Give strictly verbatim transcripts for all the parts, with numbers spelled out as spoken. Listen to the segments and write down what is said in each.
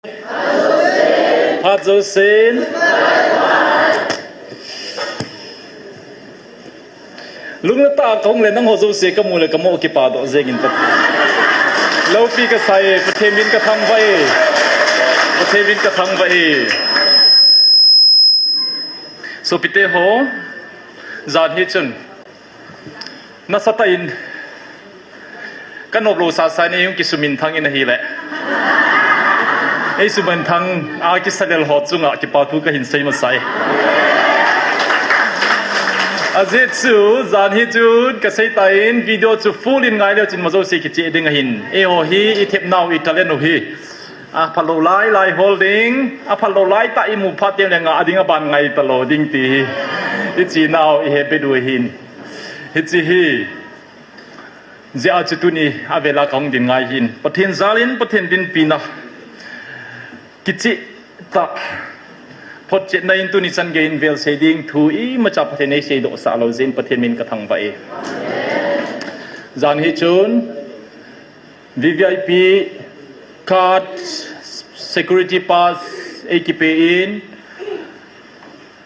Phat jousen. Lungna tah a kahung le nangho jouse kamu le kamo kipa doh jengin Pathen. Loupi kasai, Pathen min kathangvah e. Pathen min kathangvah e. Sopite ho, jan hi chun nasatah in kanop lou sasa in eihung kisuminthang in ahile, eisuminthang a kisalel ho chunga kipa thu kahin sei masai. Ajeh chu jan hi chun kasei tan video chu full in ngai leu chun majouse kicheh ding ahin. Eiho hi ithepnau italent u hi aphalou lai lai hol ding, aphalou lai tah imu phat teng le ngah ding, aban ngai talou ding ti hi ichenau ihepi diu ahin. Hiche hi jeh a chu tuni avela kahung din ngai hin Pathen jalin Pathen dinpina kicheh tah photchetna in tuni chan geiyin vel sei ding thu imacha Pathen in eiseidoh sah lou jeh in Pathen min kathangvah e. Jan hi chun V V I P card, security pass eikipe in,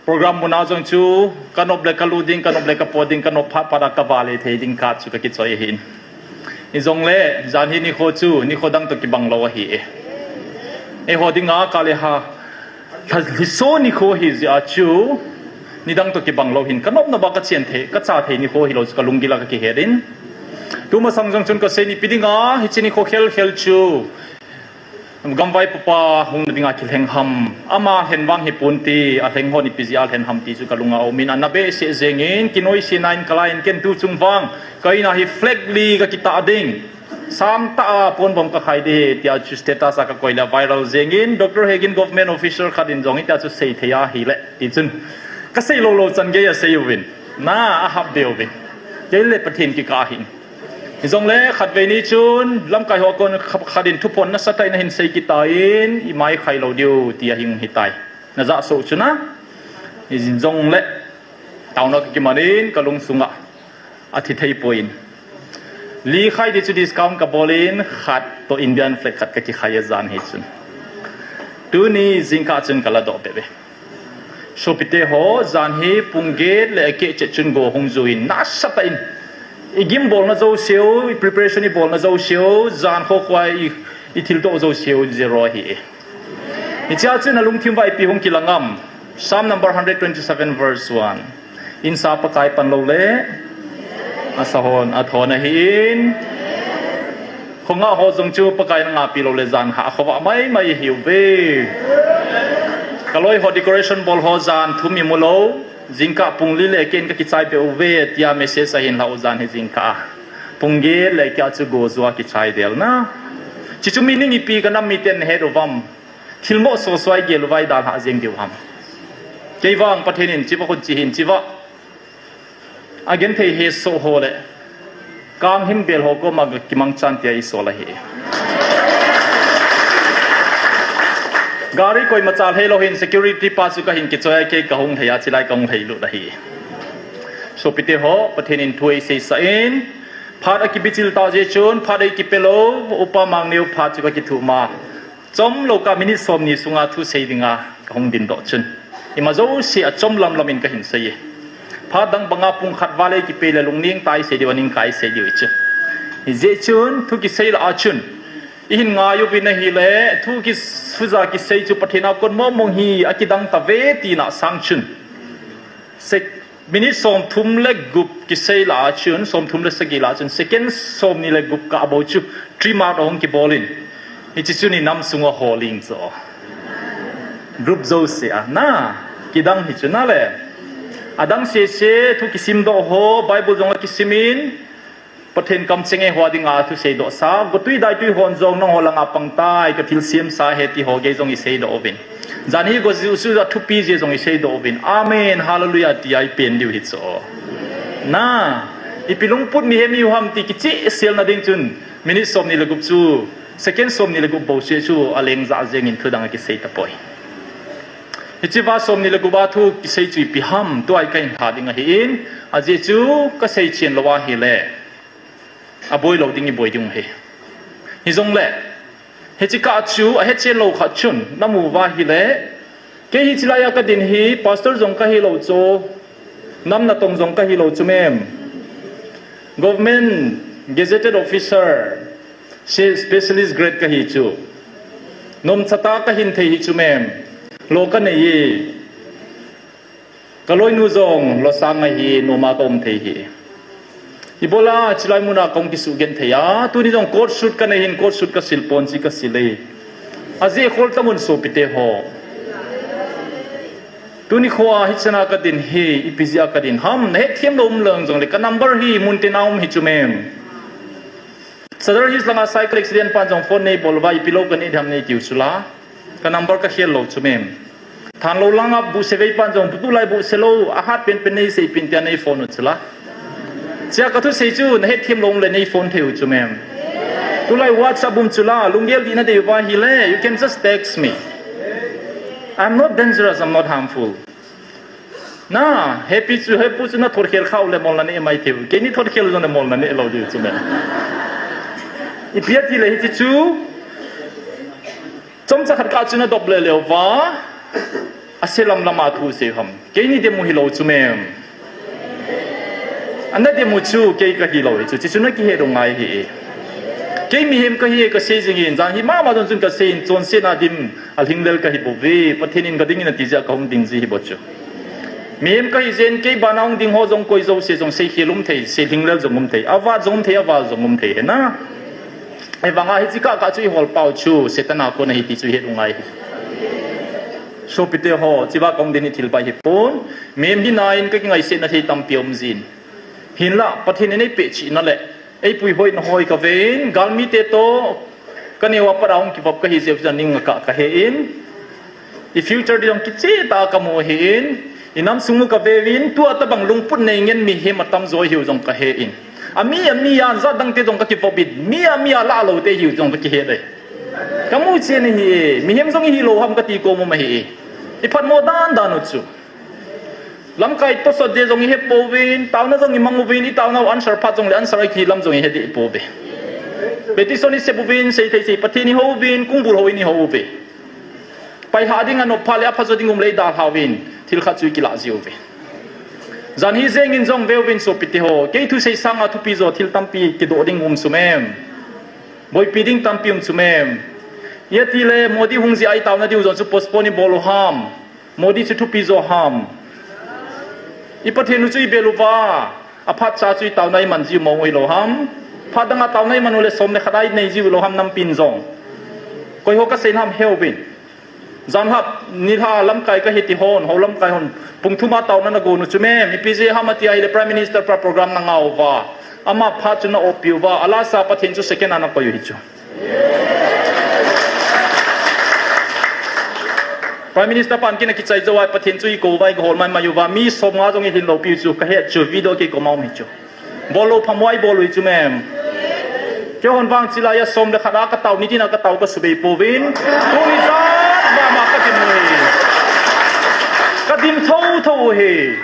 program muna jong chu kanop le kalut ding, kanop le kapot ding, kanop phat phat a kavale thei ding card chu kakichoi ahin. Hijongle jan hi nikho chu nikho dang toh kibang lou ahi e. Eiho dinga kale ha lha-, lhiso nikho ahi jeh a chu nidang toh kibang lou hin kanopna ba kachen thei, kacha thei nikho hilou chu kalunggil a kakihet in. Tumasang jong chun kasei, ipi dinga hiche nikho khel khel chu gamvaipopa hungna dinga kilheng ham, ama lhen vang hiponte, alheng hon ipi jeh a lhen ham ti chu kalunga aumin, ana behseh jengin kinoise nan kalai in, ken tuchung vang ka in a hi flag li kakitah ding, sangtah a ponbom kakhai ding tia chu status a kakoi le viral jengin, Doctor Hegin government official khat in jong hitia chu seithei ahile ti chun kasei lou lou chan geiya asei uvin, na ahap be uvin, kei le Pathen kikah ahin. Hijongle khatvei ni chun lamkai ho kon kha-, khat in thuphon nasatah in ahin sei kit tan, imai khai lou diu ti ahung hitai. Najah soh chun a, hijongle taona kakiman in kalungsunga athi thei poi in, li khai di chu discount kabol in khat toh Indian flag khat kakikhai ajan hi chun. Tuni jingkah chun kaladoh bebe. Sopite ho, jan hi pung get le akeh chet chun go hung ju in nasatah in igim bolna jouseu, ipreparation ibolna jouseu, jan kho khoa i, ithildoh jouseu zero ahi. Hichea chun nalungthim uva ipi hung kilang am? Psalm number hundred twenty-seven verse one. Insa Pakai pan lou le asahon athon ahin, khonga ho jong chu Pakai in angahpi lou le jan hah khovah maimai ihiuve. Kaloi ho decoration bol ho jan thum imu lou, jingkah pung li le akeh in kakichai beh uve tia message ahin lah u jan hi jingkah a. Pung get le akeh a chu go jua kichai del na. Chuchu meaning ipi kanam miten nahet uvam? Thilmoh sosai gel uva idalhah jeng diu ham? Kei vang Pathen in chiva khun chi hin chiva agenthei hesoh ho le kanghim bel ho koma kimangchan tia isol ahi. Gari koimacha lheilou hin security pa chu kahin kichoi a, kei kahung lhei a, chilai kahung lheilut ahi. Sopite ho, Pathen in thu eiseisah in, phat akibichil tah jeh chun phat eikipe lou, Upa Mangneo phat chu kakithuh ma. Chomlou kah minute somni sunga thusei dinga kahung dindoh chun, ima jouse a chom lamlam in kahin sei e. Phat dang banga pung khat val eikipe le lungneng tah a isei diu, aning kah a isei diu hichu. Hijeh chun thu kisei lah a chun ihin ngai uvin ahile, thu ki-, thuja kisei chu Pathen a kon mong mong hi, akidang tave tina sang chun, sek-, minute somthum le gup kisei lah a chun, somthum le sagi lah a chun, second somni le gup kah bou chu trim out ahung kibol in, hiche chun inam sunga holing chu group jouse a na kidang hi chu na le. Adang sese thu kisimdoh ho, Bible jong akisim in, Pathen kamcheng eiho dinga thusei dohsa, gotui daitui hon jong nangho langa pangtai, kathilsemsa ahi ti ho gei jong iseidoh uvin. Jan hi gojuh suja thupi jeh jong iseidoh uvin. Amen, hallelujah tia ipen diu hichu. Na, ipi lungput mihem ihiu ham ti kichehselna ding chun, minute somni le gup chu, second somni le gup bou seh chu aleng jah jengin thudang akisei tapoi. Hichea somni le gup a thu kisei chu ipi ham, tua hi kahin lha ding ahin, ajeh chu kasei chen lou ahile aboi lou ding iboi ding u ahi. Hijongle Hiche kah chu ahechen lou khat chun namu uva ahile, kei hiche laiya kadin hi pastor jong kahilou chu, nam natong jong kahilou chu mem. Government gazetted officer, specialist grade kahi chu. Nomchatah kahin thei hi chu mem. Lo kanei e. Kaloinu jong losang ahi, noma kaum thei hi. Ibola chulai muna kahung kisugenthei a, tuni jong coat suit kanei hin, coat suit kasil pon chi kasil e. Ajeh khol tamun sopite ho. Tuni khoa hichana kadin hi, ipi jeh a kadin ham, nahetthem lou um leng jongle, ka number hi muntina um hi chu mem. Sadar Hills langa cycle accident pan jong phone neibol uva, ipi lou kanei ding ham neitiu chula. Ka number kakhel lou chu mem. Thanlou langa buhse vei pan jong, tulai buhse lou, ahat penpen neiseipin tia neiphone u chula. Chea kathusei chu, nahetthem lou um le neiphone thei u chu mem. Tulai WhatsApp um chula, lunggel dihna dei uva ahile, you can just text me. I'm not dangerous, I'm not harmful. Na, hepi chu, hepu chu nathotkhel khah u le molna nei mai thei u. Keini thotkhel jongle molna neilou diu chu mem. Ipi ati le hiche chu, chomcha khat kah chu nadop lele uva, ase lamlam a thu sei u ham. Keini demu hilou chu mem. Ana demu chu kei kahilou hi chu, chuchu nakihet u ngai hi. Kei mihem kahi kasei jingin, jan hi mama jong chun kasei in, chonsetna dim alhinglel kahi bouve, Pathen in kadingin ati jeh a kahung ding ji hi bou chu. Mihem kahi jeh in kei bana hung ding ho jong koi jouse jong seikhel um thei, seilhinglel jong um thei, avat jong um thei, aval jong um thei hina. Ahivanga hiche kah kah chu ihol pau chu Satan a kon ahi ti chu ihet u ngai hi. Sopite ho, chiva kahung din hi thil pai hipon, mihem hina in kakingaisetna thei tampi aum jin. Hinla, Pathen in eipeh chihna le eipuihoina ho hi kaven, galmite toh kaneo a pat a hung kivop kahi jeh u chu ning akah kahe in. I future ding jong kichehtah a kamu ahin, inam sung u kaveuvin, tua tobang lungput nei ngen mihem atamjo ahiu jong kahe in. Ami, ami a jat dangte jong kakivop in, mi, ami a lah loute ahiu jong kakihet e. Kamu chen ahi e, mihem jong ihilou ham kati kom um ahi e. Iphatmo dan dan u chu. Lamkai tosot ding jong ihe pouvin, taona jong imang uvin, itaonau answer phat jongle answer akihi lam jong ihe deh pouve. Petition isep uvin, seithei sei Pathen ihouvin, kongbul houin ihouvin. Pailhah ding anop phat le aphajo ding um le idalhauvin, thil khat chu ikilah jiuve. Jan hi jengin jong veuvin sopite ho, kei thusei sanga thupi jo thil tampi kidoh ding um chu mem. Boipi ding tampi um chu mem. Iatile Modi hung jeh a itaona diu jong chu postpone ibol u ham. Modi chu thupi jo ham. I Pathen u chu ibel uva, aphatcha chu itaona iman jiu mong u hilou ham. Phat danga taona iman u le som le khat a inei jiu lou ham nampin jong. Koiho kasei ham heuvin. Janlhah nilhah lamkai kahi ti hon, hou lamkai hon, pung thum a taona nagon u chu mem, ipi jeh ham ati ahile Prime Minister pa program nangah uva, ama phat chu na-oppi uva, alasa Pathen chu second a nakoi u hi chu. Prime Minister pan kin akichai jou a, Pathen chu ikou uva, ikihol maimai uva, mi somnga jong ilhin loupiu chu kahet chu, video kei koma um hi chu. Bollou phamoi bol u hi chu mem. Keihon vang chulaiya som le khat a katao, nitin a katao kasubei pouvin. Tuni jat vama kadim u hi. Kadim thotho u hi.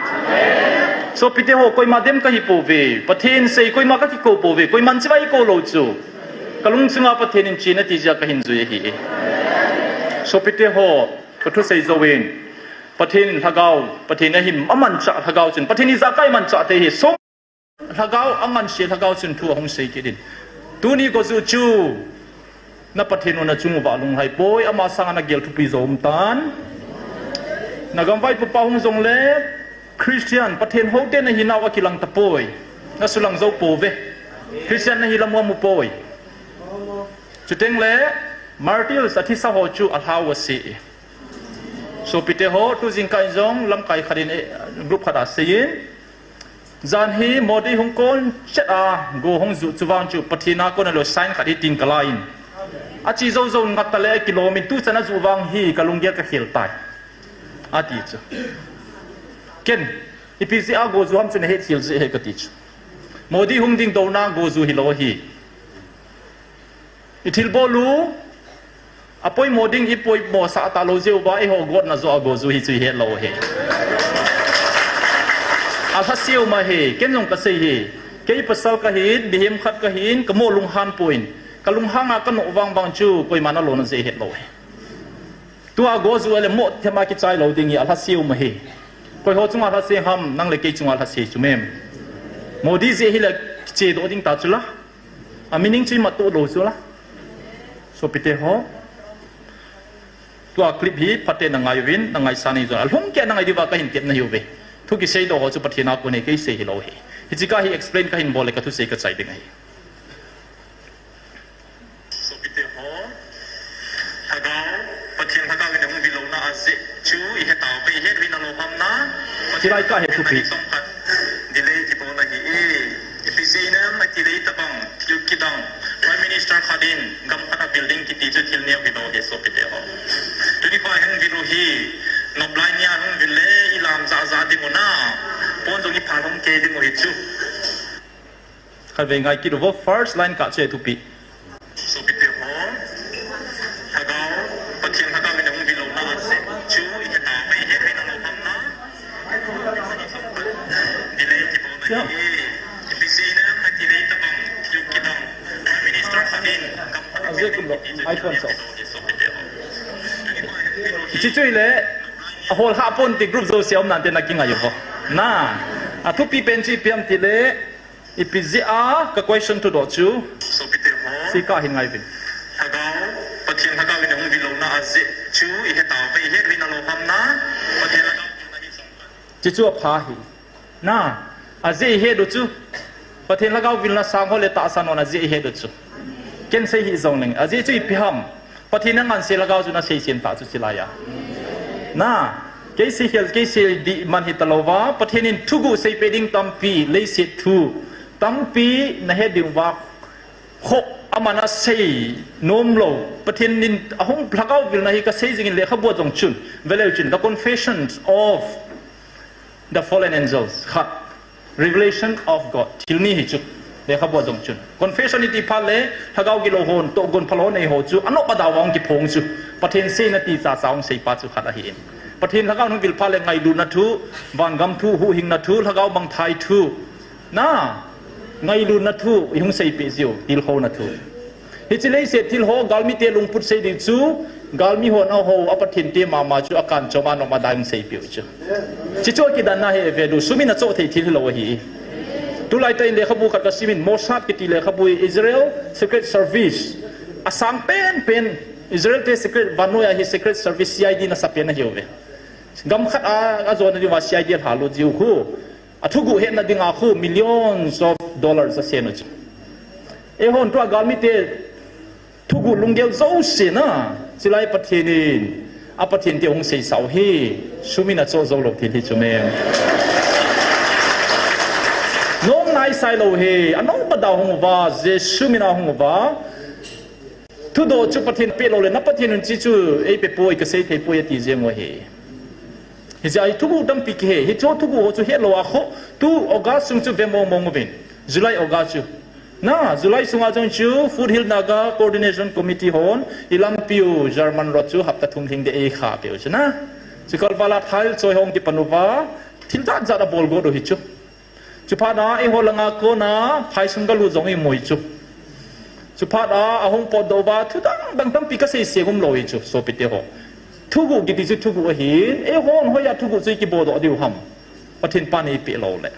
Sopite ho, koima dem kahi pouve. Pathen sei koima kakikou pouve. Koiman chiva eikou lou chu. Kalung chunga Pathen in chen ati jeh a kahin jui ahi. Sopite ho, kathusei jouvin. Pathen in lhagao, Pathen ahin amanchah lhagao chun, Pathen ijakai manchah thei hi. Som lhagao, anganse lhagao chun thu ahung sei kit in. Tuni gojuh chu, na Pathen u nachung uva lunglhai poi, ama sanga nagel thupi jo um tan. Nagamvaipopa hung jongle, Christian, Pathen houte nahinau akilang tapoi. Nasulang jou pouve. Christian nahi lam u amu poi. Chutengle, martyrs athisa ho chu alhau ase. Sopite ho, tu jingkah in jong lamkai khat in, eh, group khat a seiyin. Jan hi Modi hung kon chet a, go hung ju chu vang chu Pathen a kon a lo sign khat hitin kalan. Ache jou jou ngat tale kilom in tuchan aju vang hi kalunggel kakhel tai. Ati chu. Ken, ipi jeh a go ju ham chu nahet khel jeh ahi kati chu. Modi hung ding douna go ju hilou ahi. Ithilbol u, apoimo ding ipoimo sah talou jeh uva eiho gotna joh a go ju hi chu ihet lou ahi. Alhaseu ma hi, ken jong kasei hi. Kei pasal kahin, mihem khat kahin, kamo lunghan poi. Kalunghang a kanoh vangvang chu koiman alona jeh hetlou hi. Tua go ju ale mo thema kichai lou ding hi alhase u ma hi. Koi ho chunga alhase ham, nang le kei chunga alhase chu mem. Modi jeh hile kichedoh ding ta chu la. A meaning chu imat to lou chu la. Sopite ho. Tua clip hi phaten na ngai uvin, na ngaisang uvin. Alhung kei a na ngai diuva kahin tepna ahiuve. Thu kiseidoh ho chu Pathen a kon ahi, kei sei hilou ahi. Hiche ka hi explain kahin bol le kathusei kachai ding ahi. Sopite ho, Lhagao, Pathen Lhagao in ahung vil louna ajeh chu ihet tauve, ihet uvin nalou ham na. Hilai ka hi thupi. Song khat delay kibol ahi e. Ipi jeh ham itile itobang thil kidang, Prime Minister khat in gam khat a building kiti chu thil neo hilou ahi sopite ho. Tuni kho ahung vil u hi, nop lai nia ahung vil le ilam jahjah ding u na. Pon jong ipha lhung kei ding u hi chu. Khatvei ngai kit uvo, first line kah chu thupi. Sopite ho, Lhagao, Pathen Lhagao in ahung vil louna ajeh chu ihet tauve, ihet uvin nalou ham na. Delay kibol ahi e. Ipi jeh ham itile itobang thil kidang, Prime Minister khat in gam khat a building kiti chu thil neo hilou ahi sopite ho. Hiche chu ile, ahol hah pon ti group jouse aum nante na kingai uvo. Na, athupi pen chu ipi ham itile, ipi jeh a ka question thudoh chu. Sopite ho. Hiche ka hin ngai uvin. Lhagao, Pathen Lhagao in ahung vil louna ajeh chu ihet tauve, ihet uvin nalou ham na. Pathen Lhagao in ahung vil louna ajeh chu. Hiche chu apha hi. Na, ajeh ihet u chu. Pathen Lhagao vilna sang ho le tahsa nona ajeh ihet u chu. Ken sei hih jongleng. Ajeh chu ipi ham. Pathen in angansei Lhagao chu nasei sen ta chu chilai a. Na, kei sei khel, kei sei dih man hita louva, Pathen in thuguh seipeh ding tampi, leiset thu tampi nahet diuva, kho aman asei nom lou. Pathen in ahung Lhagao vilna hi kasei jingin lekhabu a jong chun, veleu chun, The Confessions of the Fallen Angels, khat, Revelation of God, thil ni hi chu. Lekhabu a jong chun. Confession iti phat le, Lhagao gilou hon, tohgon phalou hon eiho chu, anop a daova hung kiphong chu. Pathen seina ti chacha hung seipa chu khat ahi in. Pathen Lhagao hung vil phat le ngailutna thu, vangam thu, huhhingna thu, Lhagao mangthai thu. Na, ngailutna thu, ihung seipeh jiu, tilkhouna thu. Hiche leiset thil ho, galmite lungput sei ding chu, galmi hon aho, a Pathen te mama chu, akan chom a nom a dai hung seipeh u chu. Hiche chu akidanna hi value, sum in achoh thei thil hilou ahi. Tulai tah in lekhabu khat kasim in, Mossad kiti lekhabu hi Israel Secret Service. Asang penpen, Israel te secret, vannoi a hi Secret Service C I D nasa pen ahiuve. Gam khat a, ajona diuva C I D alha lut jiu khu. Athuguh hetna dinga khu millions of dollars asen u chu. Eihon tua galmite thuguh lunggel jouse na, chilai Pathen in, a Pathen te hung seisah u hi, sum in achoh jou lou thil hi chu mem. Nom nai sai lou hi, anop a dau hung uva, Jesu min a hung uva. Thudoh chu Pathen peh lou le, na Pathen un chi chu, eipe poi, kasei thei poi ati jeng u ahi. Hiche a hi thuguh tampi kihe, hiche thuguh ho chu hetlou a kho, tu August sung chu ve mong mong uvin. July, August chu. Na, July sunga jong chu Foothill Naga Coordination Committee hon, ilampiu German road chu hapta thum lhing ding eikhah peh u chu na. Chu kalval a thal choi hung kipan uva, thil jat jat abol got u hi chu. Chuphat a, eiho langa kona, phaisung galut jong imu hi chu. Chuphat a, ahung potdoh uva, thu dang dang tampi kasei seng umlou hi chu, sopite ho. Thuguh kiti chu thuguh ahin, eihon hoiya thuguh chu ikiboldoh diu ham. Pathen pan eipeh lou le.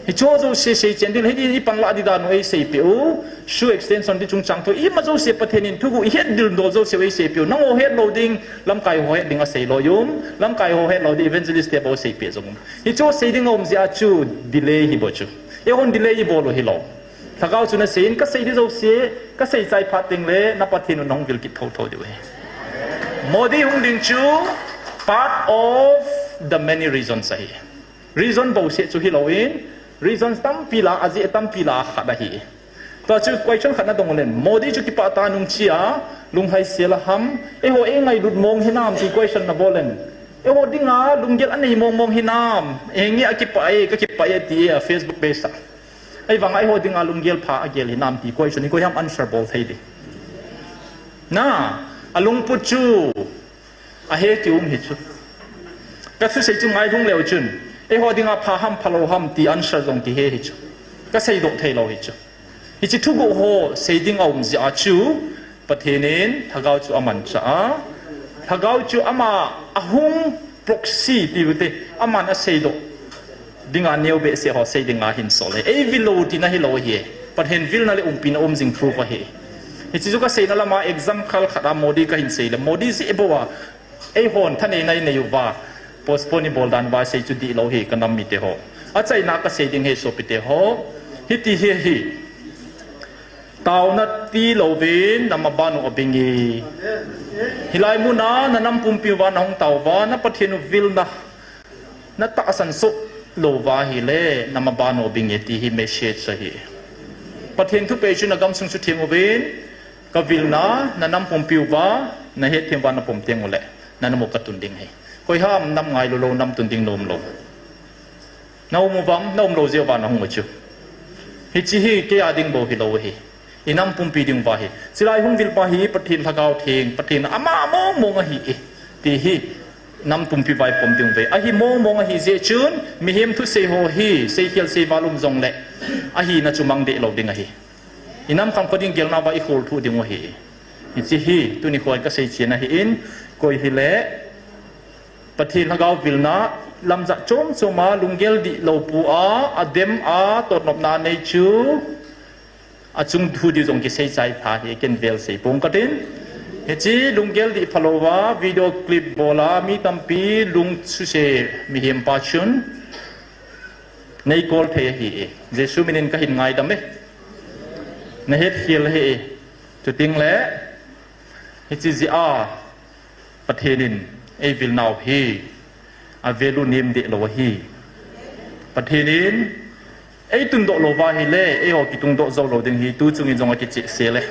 Hiche jouse seichen ding, hiti ipan lah ding dan u eiseipeh u, shoe extension ti chungchang thu, ima jouse Pathen in thuguh ihet dildol jouse u eiseipeh u. Nangho hetlou ding, lamkai ho het ding asei lou um, lamkai ho hetlou ding evangelist te bou seipeh jong um. Hiche sei ding aum jeh a chu delay hi bou chu. Eihon delay ibol u hilou. Lhagao chu nasei in kasei ding jouse, kasei chai phat teng le, na Pathen un nahung vil kit thotho diu ahi. Modi hung ding chu part of the many reasons ahi. Reason bouseh chu hilou in, reasons tampi lah a, ajeh tampi lah a khat ahi. Tua chu question khat nadong ulen, Modi chu kipah tah a nungche a, lunghai sel a ham, eiho eingailut mong hinam ti question nabol ulen. Eiho dinga lunggel anei mong mong hinam, eingeh a kipah e, kakipah e ti e a Facebook page a. Ahivanga eiho dinga lunggel pha agel hinam ti question hi koiham answer bol thei ding. Na, alungput chu ahe kium hi chu. Kathusei chu ngailhung leu chun, eiho dinga pha ham phalou ham ti answer jong kihe hi chu. Kaseidoh theilou hi chu. Hiche thuguh ho sei ding aum jeh a chu, Pathen in Lhagao chu amanchah a, Lhagao chu ama ahung proxy ti u te, aman aseidoh dinga neo behseh ho sei dinga ahin sol e. Ei vil lou tina hilou ahi. Pathen vilna le umpina um jing thu ahi. Hiche chu kaseina lama example khat a Modi kahin sei le, Modi jeh bou a, eihon thaneina inei uva, postpone ibol dan uva sei chu dihlou ahi ka nam mite ho. Achaina kasei ding ahi sopite ho. Hiti hi ahi. Taona tilouvin na maban u abinge. Hilai muna na nam pumpi uva nahung tao uva, na Pathen u vilna natahsan soh lou uva ahile, na maban u abinge ti hi message ahi. Pathen thupeh chu na gamsung chu theng uvin, ka vilna na nam pumpi uva nahet them uva napom teng uleh, na nam u katun ding ahi. Koiham nam ngailu lou, nam tun ding na um lou? Na um uvam, na um lou jeh uva nahung u chu. Hiche hi keia ding bou hilou ahi. Inam pumpi ding uva ahi. Chulai hung vil pa hi Pathen Lhagao Theng, Pathen ama mong mong ahi e, ti hi nam pumpi uva ipom ding uve. Ahi mong mong ahi jeh chun, mihem thusei ho hi seikhel seival um jongle, ahina chu mang deh lou ding ahi. Inam khang kho ding gelna uva ikholthu ding u ahi. Hiche hi tuni kho kasei chen ahin, koi hile Pathen Lhagao vilna lamjat chom chom a lunggel dihlou pu a, adem a totnopna nei chu, achung thu diu jong kisei chai tha hi, ken vel sei pong katin. Hiche lunggel dih phalou a video clip bol a mi tampi lung suse mihem pa chun nei kol thei ahi e. Jesu minin kahin ngaidam e. Nahet khel ahi e. Chuting le, hiche jeh a Pathen in ei vil nau hi, a value nem deh lou ahi. Pathen in ei tundoh lou uva ahile, eiho kitung doh jou lou ding ahi, tu chungin jong akicheh sel e.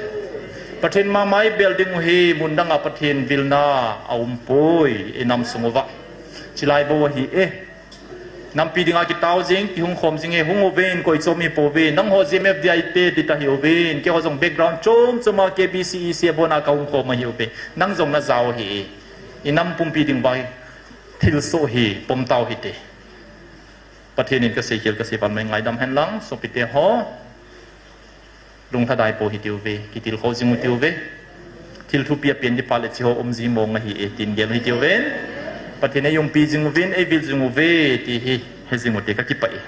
Pathen mama ibel ding u ahi, mun dang a Pathen vilna aumpoi, inam sung uva. Chulai bou ahi e. Nampi dinga kitao jing, kihung khom jing e, hung uvin, koi chom ihi pouve, nangho G M F D I te ti ta hi uvin, keiho jong background chom chom a K B C E C a bon a kahung khom ahi uve, nang jong najao ahi. Inam pumpi ding uva thilsoh hi, pom tau hite. Pathen in kasei khel kasei val mai ngaidam hen lang, sopite ho. Lunglhadai pou hitiuve, kitilkhou jing u tiuve. Thil thupi apen di phat le hiche ho um ji mong ahi e, tin gel u hitiuve. Pathen in eiumpi jing uvin, eivil jing uve, ti hi, he jing u te kakipah e.